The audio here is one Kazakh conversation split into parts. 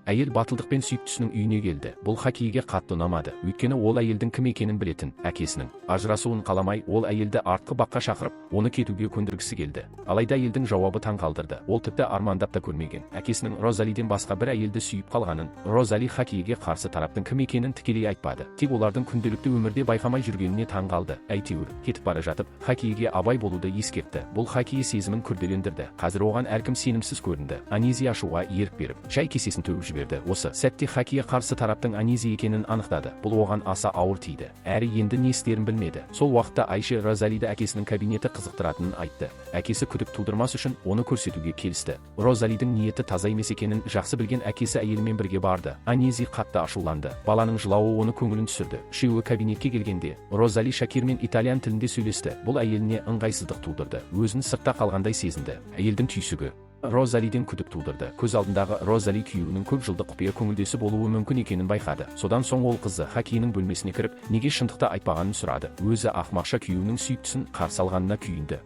Әйел батылдықпен сүйіктісінің үйіне келді. Бұл Хакиеге қатты ұнамады. Өйткені ол әйелдің кім екенін білетін. Әкесінің ажырасуын қаламай, ол әйелді артқы баққа шақырып, оны кетуге көндіргісі келді. Алайда әйелдің жауабы таң қалдырды. Ол тіпті армандап та көрмеген әкесінің Розалиден басқа бір әйелді сүйіп қалғанын. Розали Хакиеге қарсы тараптың кім екенін тікелей айтпады. Тек олардың күнделікті өмірде байқамай жүргеніне таң қалды. Әйтеуір, кетіп бара жатып, Хакиеге абай болуды ескертті. Бұл Хакие сезімін күрделендірді. Қазір оған әркім сенімсіз көрінді. Анизи ашуға ерік беріп, шай кесесін төгіп жіберді. Осы сәтте Хакие қарсы тараптың Анизи екенін анықтады. Бұл оған аса ауыр тиді. Әрі енді не істерін білмеді. Сол уақытта Айше Розалиді әкесінің кабинеті қызықтыратынын айтты. Әкесі күдік тудырмас үшін оны көрсетуге келісті. Розалидің ниеті таза емес екенін жақсы білген әкесі әйелімен бірге барды. Анизи қатты ашуланды. Баланың жылауы оны көңілін түсірді. Үшеуі кабинетке келгенде, Розали Шакирмен итальян тілінде сөйлесті. Бұл әйеліне ыңғайсыздық тудырды. Өзін сыртта қалғандай сезінді. Әйелдің түйсігі Розалиден күдік тудырды. Көз алдындағы Розали күйеуінің көп жылдық құпия көңілдесі болуы мүмкін екенін байқады. Содан соң ол қызы Хакиенің бөлмесіне кіріп, неге шындықты айтпағанын сұрады. Өзі ақмақша күйеуінің сүйіктісін қарсы алғанына күйінді.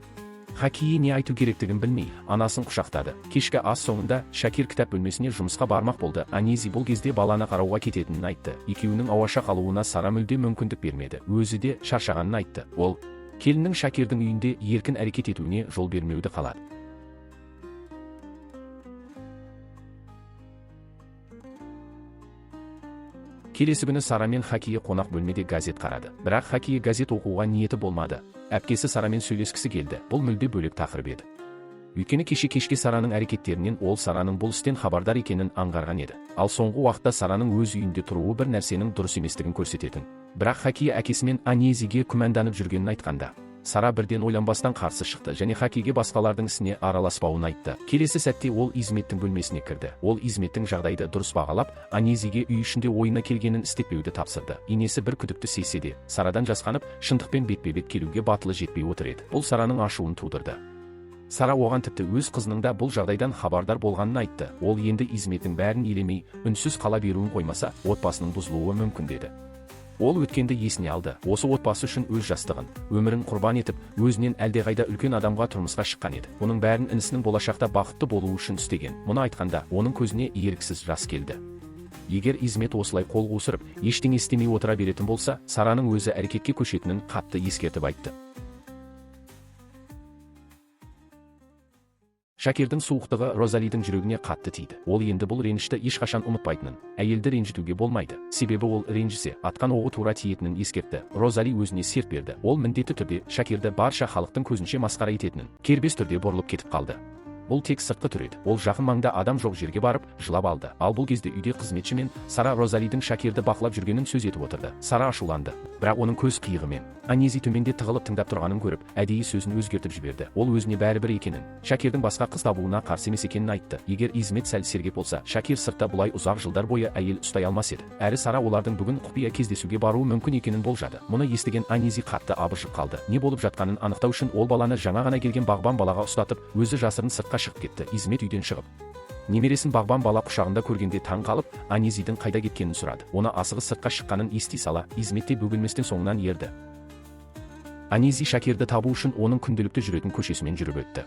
Хакие не айту керектігін білмей, анасын құшақтады. Кешкі ас соңында Шакир кітап бөлмесіне жұмысқа бармақ болды. Анизи бұл кезде баланы қарауға кететінін айтты. Екеуінің оңаша қалуына Сара мүлде мүмкіндік бермеді. Өзі де шаршағанын айтты. Ол келіннің Шакирдің үйінде еркін әрекет етуіне жол бермеуді қалады. Келесі күні Сара мен Хакие қонақ бөлмеде газет қарады. Бірақ Хакие газет оқуға ниеті болмады. Әпкесі Сарамен сөйлескісі келді. Бұл мүлде бөлек тақырып еді. Өйткені кеше кешке Сараның әрекеттерінен ол Сараның бұл істен хабардар екенін аңғарған еді. Ал соңғы уақытта Сараның өз үйінде тұруы бір нәрсенің дұрыс еместігін көрсететін. Бірақ Хакие әкесімен Анезиге күмәнданып жүргенін айтқанда, Сара бірден ойланбастан қарсы шықты және Хакиге басқалардың ісіне араласпауын айтты. Келесі сәтте ол Изметтің бөлмесіне кірді. Ол Изметтің жағдайды дұрыс бағалап, Анезиге үй ішінде ойына келгенін істетпеуді тапсырды. Енесі бір күдікті сезсе де, Сарадан жасқанып, шындықпен бетпе-бет келуге батылы жетпей отыр еді. Бұл Сараның ашуын тудырды. Сара оған тіпті өз қызының да бұл жағдайдан хабардар болғанын айтты. Ол енді Изметтің бәрін елемей, үнсіз қала беруін қоймаса, отбасының бұзылуы мүмкін деді. Ол өткенді есіне алды. Осы отбасы үшін өз жастығын, өмірін құрбан етіп, өзінен әлдеқайда үлкен адамға тұрмысқа шыққан еді. Бұның бәрін інісінің болашақта бақытты болуы үшін істеген. Мұны айтқанда, оның көзіне еріксіз жас келді. Егер Измет осылай қол қусырып, ештеңе істемей отыра беретін болса, Сараның өзі әрекетке көшетінін қатты ескертіп айтты. Шакирдің суықтығы Розалидің жүрегіне қатты тиді. Ол енді бұл ренішті ешқашан ұмытпайтынын, әйелді ренжітуге болмайды. Себебі ол ренжісе, атқан оғы тура тиетінін ескертті. Розали өзіне серт берді. Ол міндетті түрде Шакирді барша халықтың көзінше масқара ететінін, кербез түрде бұрылып кетіп қалды. Бұл тек сыртқы түр еді. Ол жақын маңда адам жоқ жерге барып, жылап алды. Ал бұл кезде үйде қызметші мен Сара Розалидің Шакирді бақылап жүргенін сөз етіп отырды. Сара ашуланды. Бірақ оның көз қиығымен Анези төменде тығылып тыңдап тұрғанын көріп, әдейі сөзін өзгертіп жіберді. Ол өзіне бәрібір екенін, Шакирдің басқа қыз табуына қарсы емес екенін айтты. Егер Измет сәл сергек болса, Шакир сыртта бұлай ұзақ жылдар бойы әйел ұстай алмас еді. Әрі Сара олардың бүгін құпия кездесуге баруы мүмкін екенін болжады. Мұны естіген Анези қатты абыржып қалды. Не болып жатқанын анықтау үшін ол баланы жаңа ғана келген бағбан балаға ұстатып, өзі жасырын сыртқа шығып кетті. Измет үйден шығып, немересін бағбан бала құшағында көргенде таң қалып, Анезидің қайда кеткенін сұрады. Оны асығыс сыртқа шыққанын ести сала, Измет те бөгелместен соңынан ерді. Анези Шакирді табу үшін оның күнделікті жүретін көшесімен жүріп өтті.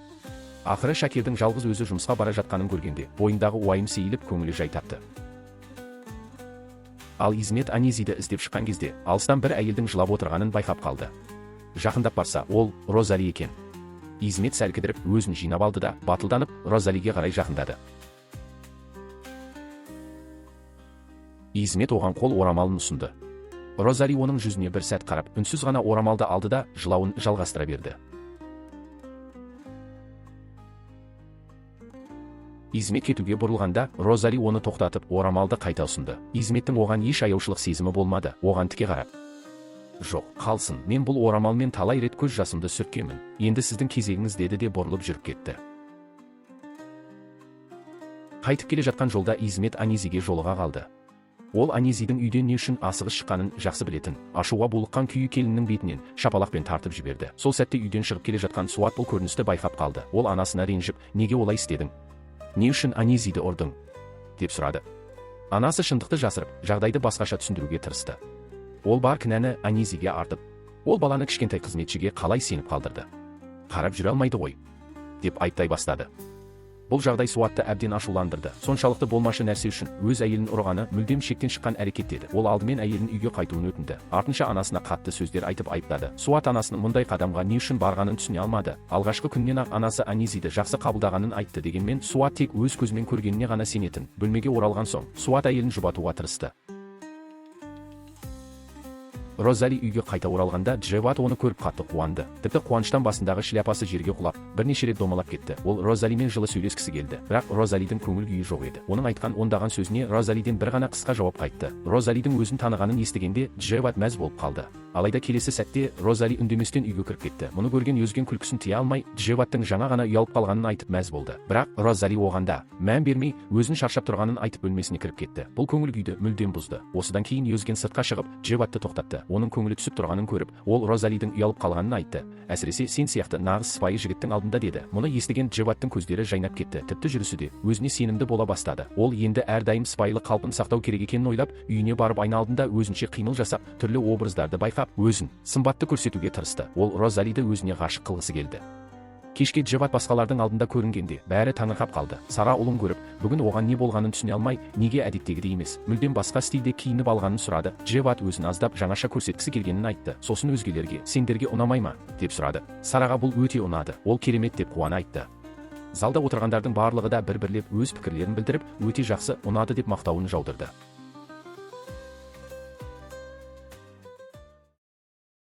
Ақыры Шакирдің жалғыз өзі жұмысқа бара жатқанын көргенде, бойындағы уайым сейіліп, көңілі жай тапты. Ал Измет Анезиді іздеп шыққан кезде, алыстан бір әйелдің жылап отырғанын байқап қалды. Жақындап барса, ол Розали екен. Измет сәл кідіріп, өзін жинап алды да, батылданып, Розалиге қарай жақындады. Измет оған қол орамалын ұсынды. Розали оның жүзіне бір сәт қарап, үнсіз ғана орамалды алды да, жылауын жалғастыра берді. Измет кетуге бұрылғанда, Розали оны тоқтатып, орамалды қайта ұсынды. Изметтің оған еш аяушылық сезімі болмады, оған тіке қарап: "Жоқ, қалсын, мен бұл орамалмен талай рет көз жасымды сүрткенмін. Енді сіздің кезегіңіз", деді де бұрылып жүріп кетті. Қайтып келе жатқан жолда Измет Анезиге жолыға қалды. Ол Анезидің үйден не үшін асығыс шыққанын жақсы білетін. Ашуға булыққан күйі келіннің бетінен шапалақпен тартып жіберді. Сол сәтте үйден шығып келе жатқан Суат бұл көріністі байқап қалды. Ол анасына ренжіп, "Неге олай істедің? Не үшін Анезиді ұрдың?" деп сұрады. Анасы шындықты жасырып, жағдайды басқаша түсіндіруге тырысты. Ол бар кінәні Анезиге артып, ол баланы кішкентай қызметшіге қалай сеніп қалдырды? Қарап жүре алмайды ғой, деп айыптай бастады. Бұл жағдай Суатты әбден ашуландырды. Соншалықты болмашы нәрсе үшін өз әйелін ұрғаны мүлдем шектен шыққан әрекет еді. Ол алдымен әйелін үйге қайтуын өтінді. Артынша анасына қатты сөздер айтып айыптады. Суат анасының мұндай қадамға не үшін барғанын түсіне алмады. Алғашқы күннен-ақ анасы Анизиді жақсы қабылдағанын айтты. Дегенмен Суат тек өз көзімен көргеніне ғана сенетін. Бөлмеге оралған соң, Суат әйелін жұбатуға тырысты. Розали үйге қайта оралғанда, Джеват оны көріп қатты қуанды. Тіпті қуаныштан басындағы шляпасы жерге құлап, бірнеше рет домалап кетті. Ол Розалимен жылы сөйлескісі келді. Бірақ Розалидің көңіл күйі жоқ еді. Оның айтқан ондаған сөзіне Розалиден бір ғана қысқа жауап қайтты. Розалидің өзін танығанын естігенде, Джеват мәз болып қалды. Алайда келесі сәтте Розали үндеместен үйге кіріп кетті. Мұны көрген Өзген күлкісін тия алмай, Джеваттың жаңа ғана ұялып қалғанын айтып мәз болды. Бірақ Розали оған да мән бермей, өзін шаршап тұрғанын айтып, бөлмесіне кіріп кетті. Бұл көңіл күйді мүлдем бұзды. Осыдан кейін Өзген сыртқа шығып, Джеватты тоқтатты. Оның көңілі түсіп тұрғанын көріп, ол Розалидің ұялып қалғанын айтты. Әсіресе сен сияқты нағыз сыпайы жігіттің алдында, деді. Мұны естіген Джеваттың көздері жайнап кетті. Тіпті жүрісі де өзіне сенімді бола бастады. Ол енді әрдайым сыпайылық қалпын сақтау керек екенін ойлап, үйіне барып, айна алдында өзінше қимыл жасап, түрлі образдарды байқап, өзін сымбатты көрсетуге тырысты. Ол Розалиді өзіне ғашық қылғысы келді. Кешке Джеват басқалардың алдында көрінгенде, бәрі таңырқап қалды. Сара ұлын көріп, бүгін оған не болғанын түсіне алмай, неге әдеттегідей емес, мүлдем басқа стильде киініп алғанын сұрады. Джеват өзін аздап жаңаша көрсеткісі келгенін айтты. Сосын өзгелерге: «Сендерге ұнамай ма?» – деп сұрады. Сараға бұл өте ұнады. Ол «керемет» деп қуана айтты. Залда отырғандардың барлығы да бір-бірлеп өз пікірлерін білдіріп, өте жақсы, ұнады деп мақтауын жаудырды.